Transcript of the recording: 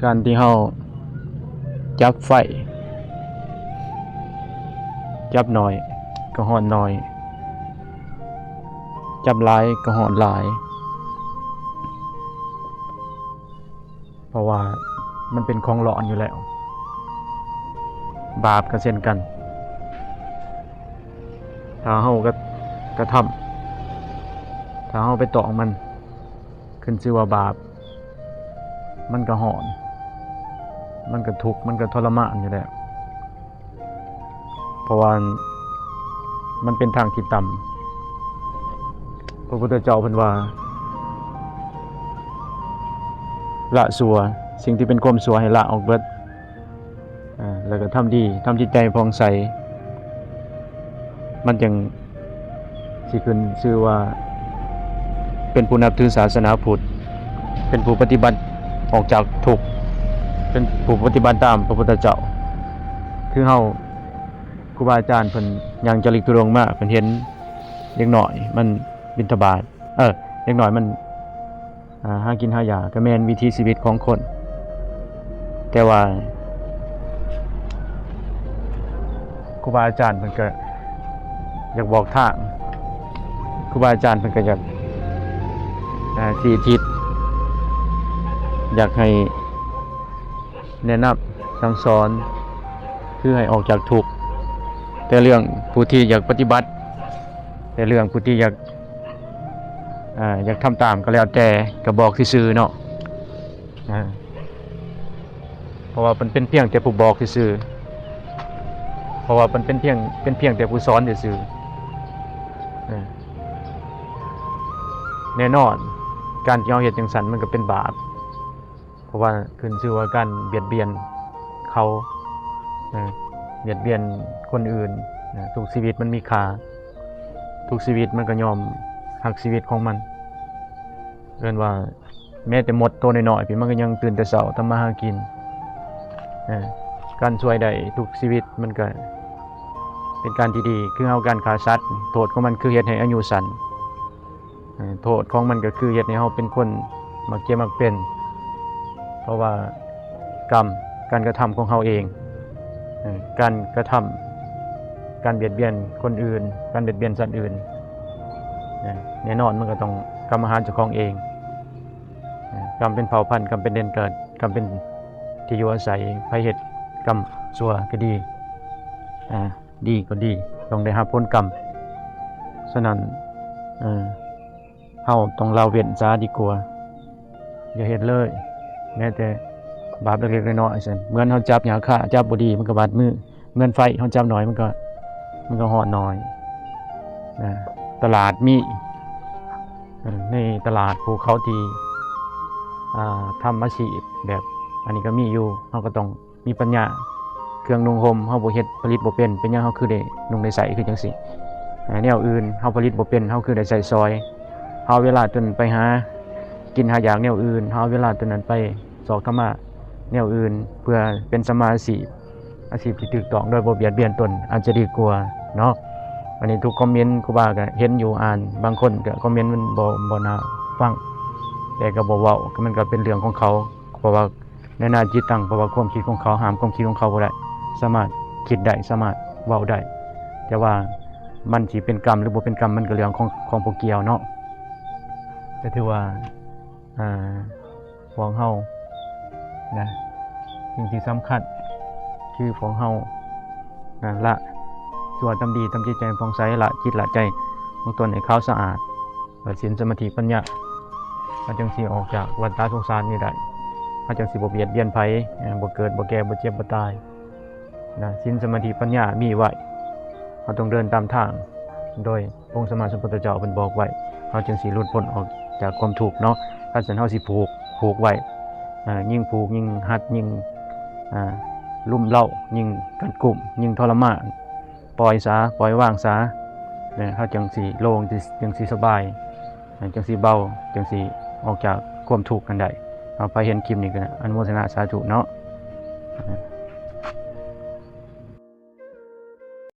ການທີ່ເຮົາຈັບໄຟ ຈັບໜ້ອຍກໍຮ້ອນໜ້ອຍ ຈັບຫຼາຍກໍຮ້ອນຫຼາຍ ເພາະວ່າມັນເປັນຂອງຮ້ອນຢູ່ແລ້ວ. ບາບກໍເຊັ່ນກັນ ຖ້າເຮົາກະ ກະທຳ ຖ້າເຮົາໄປຕ້ອງມັນ ຂຶ້ນຊື່ວ່າບາບ ມັນກໍຮ້ອນ ມັນກໍທຸກ ມັນກໍທໍລະມານຢູ່ແລ້ວ ເພາະວ່າມັນເປັນທາງທີ່ຕ່ຳ. ພະພຸດທະເຈົ້າເພິ່ນວ່າ ລະຊົ່ວ ສິ່ງທີ່ເປັນຄວາມຊົ່ວໃຫ້ລະອອກເບິດ ອາ ແລ້ວກໍທຳດີ ທຳຈິດໃຈຜ່ອງໃສ ມັນຈຶ່ງຊິຂຶ້ນຊື່ວ່າເປັນຜູ້ນັບຖືສາສະໜາພຸດ ເປັນຜູ້ປະຕິບັດອອກຈາກທຸກ ເປັນຜູ້ປະຕິບັດຕາມພະພຸດທະເຈົ້າ. ຄືເຮົາ ຄູບາອາຈານເພິ່ນຍ່າງຈາລິກທຸດົງມາ ເພິ່ນເຫັນເດັກນ້ອຍມັນບິນທະບາດ ເອີ ເດັກນ້ອຍມັນ ອາ ຫາກິນຫາຢາ ກໍແມ່ນວິຖີຊີວິດຂອງຄົນ ແຕ່ວ່າຄູບາອາຈານເພິ່ນກໍຢາກບອກທາງ ຄູບາອາຈານເພິ່ນກໍຢາກ ອາ ຊີ້ທິດ ຢາກໃຫ້ແນະນຳສັ່ງສອນ ຄືໃຫ້ອອກຈາກທຸກ. ແຕ່ເລື່ອງຜູ້ທີ່ຢາກປະຕິບັດ ແຕ່ເລື່ອງຜູ້ທີ່ຢາກ ອາ ຢາກທຳຕາມກໍແລ້ວແຕ່ ກໍບອກຊື່ໆເນາະ ອາ ເພາະວ່າເພິ່ນເປັນພຽງແຕ່ຜູ້ບອກຊື່ໆ ເພາະວ່າເພິ່ນເປັນພຽງ ເປັນພຽງແຕ່ຜູ້ສອນຊື່ໆ ອາ ແນ່ນອນ ການທີ່ເຮົາເຮັດຈັ່ງຊັ້ນມັນກໍເປັນບາບ. ເພາະວ່າຂຶ້ນຊື່ວ່າການບຽດບຽນເຂົາ ເອີ ບຽດບຽນຄົນອື່ນ ເອີ ທຸກຊີວິດມັນມີຄ່າ ທຸກຊີວິດມັນກໍຍອມຮັກຊີວິດຂອງມັນ ເອີ້ນວ່າແມ້ແຕ່ມົດໂຕນ້ອຍໆ ມັນກໍຍັງຕື່ນແຕ່ເຊົ້າທຳມາຫາກິນ ເອີ ການຊ່ວຍໄດ້ທຸກຊີວິດມັນກໍເປັນການທີ່ດີ ຄືເຮົາການຂ້າສັດ ໂທດຂອງມັນຄືເຮັດໃຫ້ອາຍຸສັ້ນ ເອີ ໂທດຂອງມັນກໍຄືເຮັດໃຫ້ເຮົາເປັນຄົນມັກເຈັບມັກເປັນ ເພາະວ່າກຳ ການກະທຳຂອງເຮົາເອງ ເອີ ການກະທຳ ການບຽດບຽນຄົນອື່ນ ການບຽດບຽນສັດອື່ນ ເອີ ແນ່ນອນມັນກໍຕ້ອງກຳມາຫາເຈົ້າຂອງເອງ ເອີ ກຳເປັນເຜົ່າພັນ ກຳເປັນແດນເກີດ ກຳເປັນທີ່ຢູ່ອາໄສ ໃຜເຮັດກຳຊົ່ວກໍດີ ອາ ດີກໍດີ ຕ້ອງໄດ້ຮັບຜົນກຳ. ສະນັ້ນ ເອີ ເຮົາຕ້ອງລະເວັ້ນຊະດີກວ່າ ຢ່າເຮັດເລີຍ ແມ້ແຕ່ບາບເລັກໆນ້ອຍໆຊັ້ນ ເໝືອນເຮົາຈັບຫຍ້າຄາ ຈັບບໍ່ດີມັນກໍບາດມື ເໝືອນໄຟ ເຮົາຈັບໜ້ອຍມັນກໍ ມັນກໍຮ້ອນໜ້ອຍນະ. ຕະຫຼາດມີ ເອີ ໃນຕະຫຼາດ ຜູ້ເຂົາທີ່ ອ່າ ທຳອາຊີບແບບອັນນີ້ກໍມີຢູ່ ເຮົາກໍຕ້ອງ ມີປັນຍາ ເຄື່ອງນຸ່ງຫົ່ມເຮົາບໍ່ເຮັດ ຜະລິດບໍ່ເປັນ ເປັນຫຍັງເຮົາຄືໄດ້ນຸ່ງໄດ້ໃຊ້ຄືຈັ່ງຊີ້? ແນວອື່ນເຮົາຜະລິດບໍ່ເປັນ ເຮົາຄືໄດ້ໃຊ້ສອຍ? ເຮົາເອົາເວລາຕົວນັ້ນໄປຫາກິນຫາຢາກແນວອື່ນ ເຮົາເອົາເວລາຕົວນັ້ນໄປຊອກທຳມາແນວອື່ນ ເພື່ອເປັນສຳມາອາຊີບ ອາຊີບທີ່ຖືກຕ້ອງໂດຍບໍ່ບຽດບຽນຕົນ ອາດຈະດີກວ່າເນາະ. ອັນນີ້ທຸກຄອມເມັນ ຄູບາກໍເຫັນຢູ່ ອ່ານ ບາງຄົນກໍຄອມເມັນມັນບໍ່ ບໍ່ໜ້າຟັງ ແຕ່ກໍບໍ່ເວົ້າ ມັນກໍເປັນເລື່ອງຂອງເຂົາ ເພາະວ່າ ນານາຈິດຕັງ ເພາະວ່າຄວາມຄິດຂອງເຂົາຫ້າມຄວາມຄິດຂອງເຂົາບໍ່ໄດ້ ສາມາດຄິດໄດ້ ສາມາດເວົ້າໄດ້ ແຕ່ວ່າມັນຊິເປັນກຳ ຫຼື ບໍ່ເປັນກຳ ມັນກໍເລື່ອງຂອງ ຂອງຜູ້ກ່ຽວເນາະ. ກໍຖືວ່າ ອ່າ ພວກເຮົານະ ສິ່ງທີ່ສຳຄັນຄືພວກເຮົານະ ລະຊົ່ວທຳດີ ທຳຈິດໃຈໃຫ້ຜ່ອງໃສ ລະຈິດລະໃຈຂອງຕົນໃຫ້ຂາວສະອາດ ວ່າສິນ ສະມາທິ ປັນຍາ ເຮົາຈຶ່ງຊິອອກຈາກວັດຕະສົງສານນີ້ໄດ້ ເຮົາຈຶ່ງຊິບໍ່ບຽດບຽນໃຜ ເອີ ບໍ່ເກີດ ບໍ່ແກ່ ບໍ່ເຈັບ ບໍ່ຕາຍນະ. ສິນ ສະມາທິ ປັນຍາມີໄວ້ ເຮົາຕ້ອງເດີນຕາມທາງໂດຍອົງສຳມາສຳພຸດທະເຈົ້າເພິ່ນບອກໄວ້ ເຮົາຈຶ່ງຊິຫຼຸດພົ້ນອອກຈາກຄວາມທຸກເນາະ. ຄັນຊັ້ນເຮົາຊິຜູກ ຜູກໄວ້ ເອີ ຍິ່ງຜູກຍິ່ງຮັດ ຍິ່ງ ອ່າ ລຸມເລົາ ຍິ່ງກັດກຸມ ຍິ່ງທໍລະມານ ປ່ອຍສາ ປ່ອຍວາງສາ ເນາະ ເຮົາຈັ່ງຊິໂລ່ງ ຈຶ່ງຊິສະບາຍ ຈັ່ງຊິເບົາ ຈັ່ງຊິອອກຈາກຄວາມທຸກນັ້ນໄດ້. ເອົາ ໃຜເຫັນຄລິບນີ້ກໍອະນຸໂມທະນາສາທຸເນາະ.